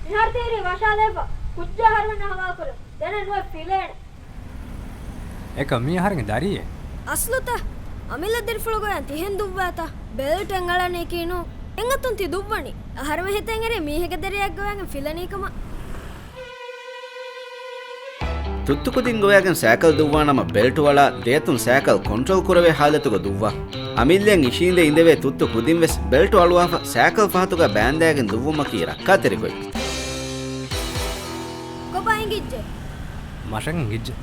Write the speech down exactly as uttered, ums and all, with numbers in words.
މިހާރު ތިހިރީ ވަށާލައިފަ ކުއްޖާ އަހަރުމެންނާ ހަވާލުކުރަން. ދެނެއް ނުވެ ފިލޭނެ. އެކަމް މީ އަހަރެންގެ ދަރިއެއް. އަސްލުތަ؟ އަމިއްލަ ދިރިފުޅުގައި ތިހެން ދުއްވާތަ؟ ބެލްޓެއް އަޅަނީކީ ނޫން. އެނގަތުން ތި ދުއްވަނީ. އަހަރެމެން ހިތަށް އެރޭ މީހެއްގެ ދަރިއަށް ގޮވާގެން ފިލަނީކަމަށް. ތުއްތު ކުދިން ގޮވާގެން ސައިކަލް ދުއްވާނަމަ ބެލްޓު އަޅާ ދެއަތުން ސައިކަލް ކޮންޓްރޯލް ކުރެވޭ ހާލަތުގަ ދުއްވާ. އަމިއްލައަށް އިށީނދެ އިނދެވޭ ތުއްތު ކުދިން ވެސް ބެލްޓު އަޅުވާފަ ސައިކަލް ފަހަތުގަ ބާންދާގެން ދުއްވުމަކީ ރައްކާތެރިކޮށް. ކޮބާ އެނގިއްޖެ؟ މަށަށް އެނގިއްޖެ.